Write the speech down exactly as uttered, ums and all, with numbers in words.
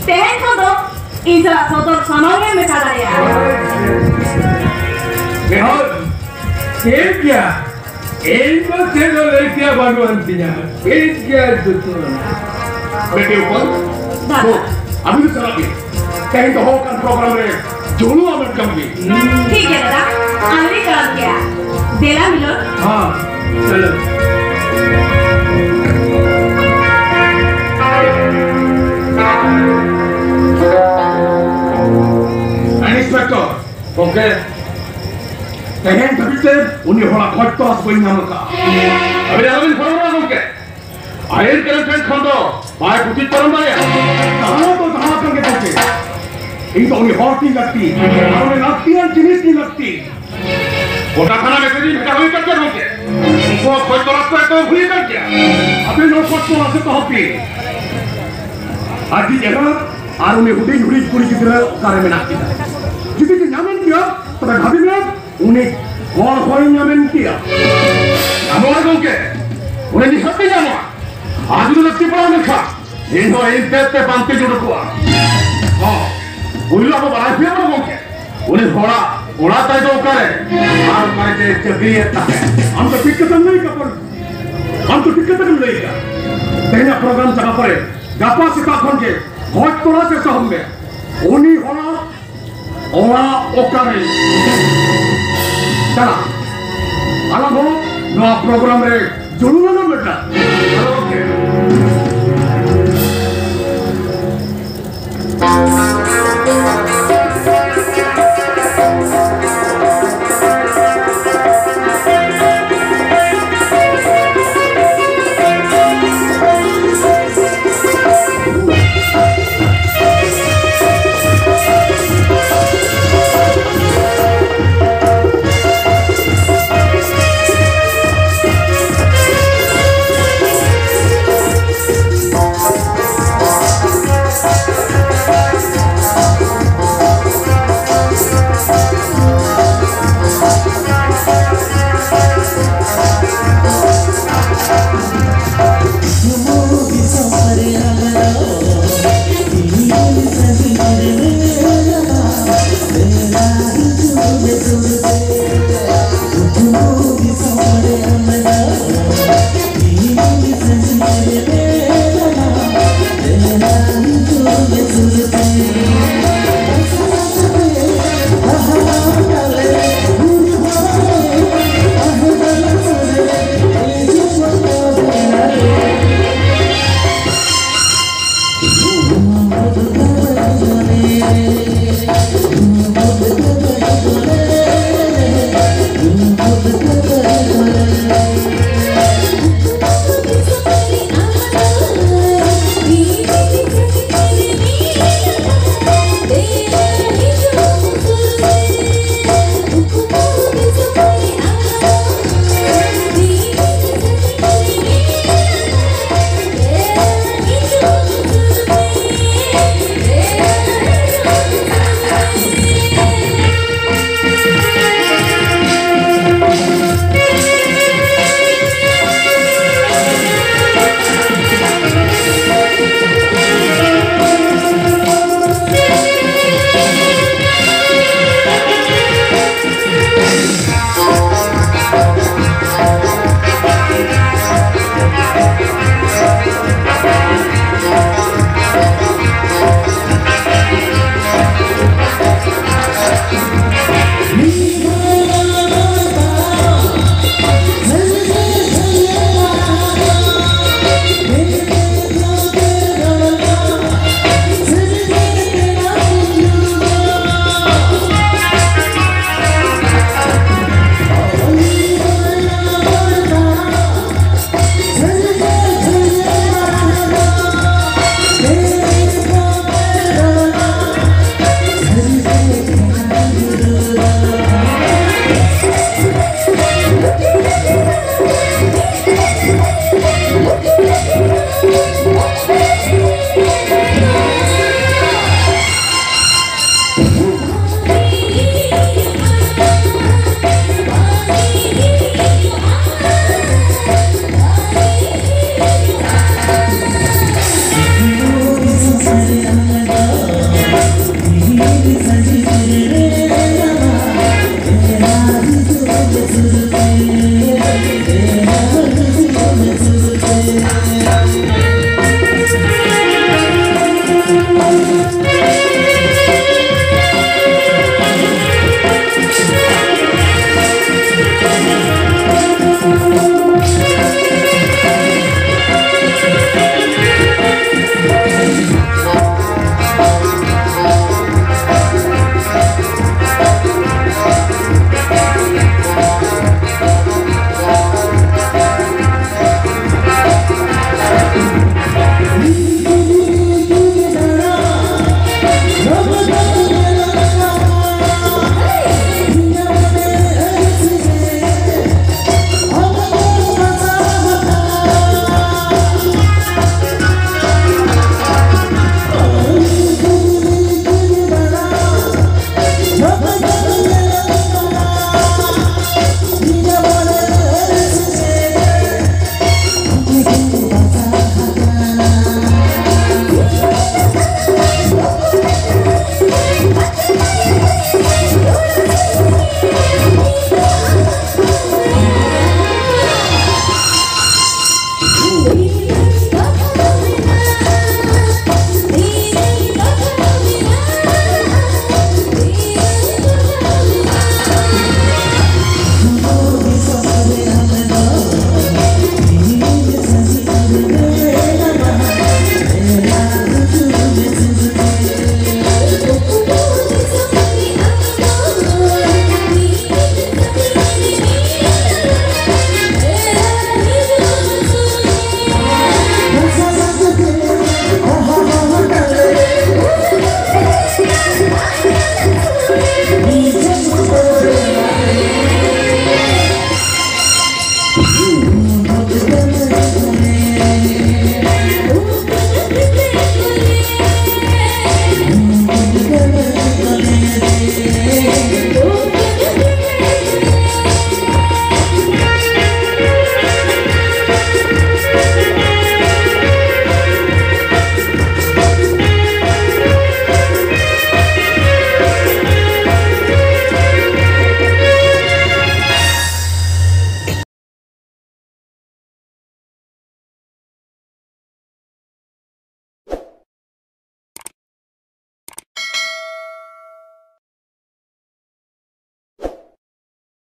ᱛᱮᱦᱮᱧ ᱠᱷᱚᱱ ᱫᱚ ᱤᱧ ᱥᱟᱞᱟᱜ ᱥᱚᱫᱚᱨ ᱥᱟᱢᱟᱝ ᱨᱮᱢ ᱢᱮᱛᱟ ᱫᱟᱲᱮᱭᱟᱜᱼᱟ᱾ ᱮᱦᱚᱵ ᱪᱮᱫ ᱜᱮᱭᱟ? ᱤᱧ ᱫᱚ ᱪᱮᱫ ᱦᱚᱸ ᱞᱟᱹᱭ ᱛᱮᱭᱟᱜ ᱵᱟᱹᱱᱩᱜ ᱟᱱ ᱛᱤᱧᱟ᱾ ᱪᱮᱫ ᱜᱮᱭᱟ ᱡᱚᱛᱚ᱾ ᱵᱮᱴᱤ ᱦᱚᱯᱚᱱ, ᱫᱟᱫᱟ᱾ ᱫᱩ, ᱟᱹᱵᱤᱱ ᱫᱚ ᱪᱟᱞᱟᱜ ᱵᱤᱱ᱾ ᱛᱮᱦᱮᱧ ᱫᱚᱦᱚ ᱟᱠᱟᱱ ᱯᱨᱳᱜᱨᱟᱢ ᱨᱮ ᱡᱩᱞᱩ ᱟᱢᱮᱫ ᱠᱟᱱ ᱜᱮ᱾ ᱴᱷᱤᱠ ᱜᱮᱭᱟ ᱫᱟᱫᱟ, ᱟᱞᱮ ᱞᱮ ᱪᱟᱞᱟᱜ ᱜᱮᱭᱟ᱾ ᱫᱮᱞᱟ ᱢᱤᱞᱚᱱ᱾ ᱦᱮᱸ, ᱪᱚᱞᱚ᱾ ᱤᱱᱥᱯᱮᱠᱴᱚᱨ᱾ ᱜᱚᱢᱠᱮ, ᱛᱮᱦᱮᱧ ᱫᱷᱟᱹᱵᱤᱡ ᱛᱮ ᱩᱱᱤ ᱦᱚᱲᱟᱜ ᱠᱷᱚᱡᱽ ᱛᱚᱞᱟᱥ ᱵᱟᱹᱧ ᱧᱟᱢ ᱟᱠᱟᱫᱼᱟ᱾ ᱟᱹᱵᱤᱱ ᱟᱞᱚᱵᱤᱱ ᱯᱷᱚᱨᱚᱢᱚᱜᱼᱟ ᱜᱚᱢᱠᱮ, ᱟᱭᱤᱱ ᱠᱟᱹᱱᱩᱱ ᱴᱷᱮᱱ ᱠᱷᱚᱱ ᱫᱚ ᱵᱟᱭ ᱯᱩᱪᱤᱛ ᱯᱟᱨᱚᱢ ᱫᱟᱲᱮᱭᱟᱜᱼᱟ᱾ ᱡᱟᱦᱟᱸ ᱫᱚ ᱡᱟᱦᱟᱸ ᱠᱟᱱ ᱜᱮ ᱜᱚᱢᱠᱮ, ᱤᱧ ᱫᱚ ᱩᱱᱤ ᱦᱚᱲ ᱛᱤᱧ ᱞᱟᱹᱠᱛᱤ, ᱟᱨ ᱩᱱᱤ ᱞᱟᱹᱠᱛᱤᱭᱟᱱ ᱡᱤᱱᱤᱥ ᱛᱤᱧ ᱞᱟᱹᱠᱛᱤ᱾ ᱜᱚᱴᱟ ᱛᱷᱟᱱᱟ ᱢᱮᱥᱮᱡ ᱤᱧ ᱵᱷᱮᱡᱟ ᱦᱩᱭ ᱟᱠᱟᱱ ᱜᱮᱭᱟ ᱜᱚᱢᱠᱮ, ᱩᱱᱠᱩ ᱦᱚᱸ ᱠᱷᱚᱡᱽ ᱛᱚᱞᱟᱥ ᱠᱚ ᱮᱛᱚᱦᱚᱵ ᱦᱩᱭ ᱟᱠᱟᱱ ᱜᱮᱭᱟ᱾ ᱟᱯᱮ ᱱᱚᱣᱟ ᱠᱷᱚᱡᱽ ᱛᱚᱞᱟᱥ ᱮᱛᱚᱦᱚᱵ ᱯᱮ᱾ ᱟᱨ ᱡᱤᱡ ᱮᱨᱟ ᱟᱨ ᱩᱱᱤ ᱦᱩᱰᱤᱧ ᱦᱩᱰᱤᱧ ᱠᱩᱲᱤ ᱜᱤᱫᱽᱨᱟᱹ ᱚᱠᱟᱨᱮ ᱢᱮᱱᱟᱜ ᱠᱤᱱᱟ? ᱡᱩᱫᱤ ᱯᱮ ᱧᱟᱢᱮᱱ ᱜᱮᱭᱟ, ᱛᱚᱵᱮ ᱵᱷᱟᱹᱵᱤ ᱢᱮ, ᱩᱱᱤ ᱦᱚᱲ ᱦᱚᱸᱭ ᱧᱟᱢᱮᱱ ᱜᱮᱭᱟ᱾ ᱟᱢ ᱦᱚᱲ ᱜᱚᱢᱠᱮ, ᱩᱱᱤ ᱱᱤᱦᱟᱹᱛ ᱯᱮ ᱧᱟᱢᱟ᱾ ᱟᱨ ᱡᱩᱫᱤ ᱞᱟᱹᱠᱛᱤ ᱯᱟᱲᱟᱣ ᱞᱮᱱᱠᱷᱟᱱ, ᱤᱧ ᱦᱚᱸ ᱤᱧ ᱛᱮ ᱛᱮ ᱯᱟᱱᱛᱮ ᱡᱩᱰᱩ ᱠᱚᱣᱟ᱾ ᱦᱚᱸ, ᱯᱩᱭᱞᱩ ᱟᱵᱚ ᱵᱟᱲᱟᱭ ᱦᱩᱭ ᱟᱵᱚᱱᱟ ᱜᱚᱢᱠᱮ, ᱩᱱᱤ ᱦᱚᱲᱟᱜ ᱚᱲᱟᱜ ᱛᱟᱭ ᱫᱚ ᱚᱠᱟᱨᱮ? ᱟᱨ ᱚᱠᱟᱨᱮ ᱪᱮ ᱪᱟᱹᱠᱨᱤᱭᱮᱫ ᱛᱟᱦᱮᱸᱫ? ᱟᱢ ᱫᱚ ᱴᱷᱤᱠ ᱠᱟᱛᱷᱟᱢ ᱞᱟᱹᱭ ᱠᱟᱜ ᱵᱚᱱ᱾ ᱟᱢ ᱫᱚ ᱴᱷᱤᱠ ᱠᱟᱛᱷᱟ ᱜᱮᱢ ᱞᱟᱹᱭ ᱠᱟᱜ᱾ ᱛᱮᱦᱮᱧᱟᱜ ᱯᱨᱳᱜᱨᱟᱢ ᱪᱟᱵᱟ ᱯᱚᱨᱮ ᱜᱟᱯᱟ ᱥᱮᱛᱟᱜ ᱠᱷᱚᱱ ᱜᱮ ᱠᱷᱚᱡᱽ ᱛᱚᱞᱟᱥ ᱮᱛᱚᱦᱚᱵ ᱢᱮ᱾ ᱩᱱᱤ ᱦᱚᱲᱟᱜ ᱚᱲᱟᱜ ᱚᱠᱟᱨᱮ? ᱪᱟᱞᱟᱜ᱾ ᱟᱞᱟᱝ ᱦᱚᱸ ᱱᱚᱣᱟ ᱯᱨᱳᱜᱨᱟᱢ ᱨᱮ ᱡᱩᱲᱩ ᱞᱟᱝ ᱢᱮᱛᱟ᱾ ᱟᱞᱚ ᱜᱚᱢᱠᱮ,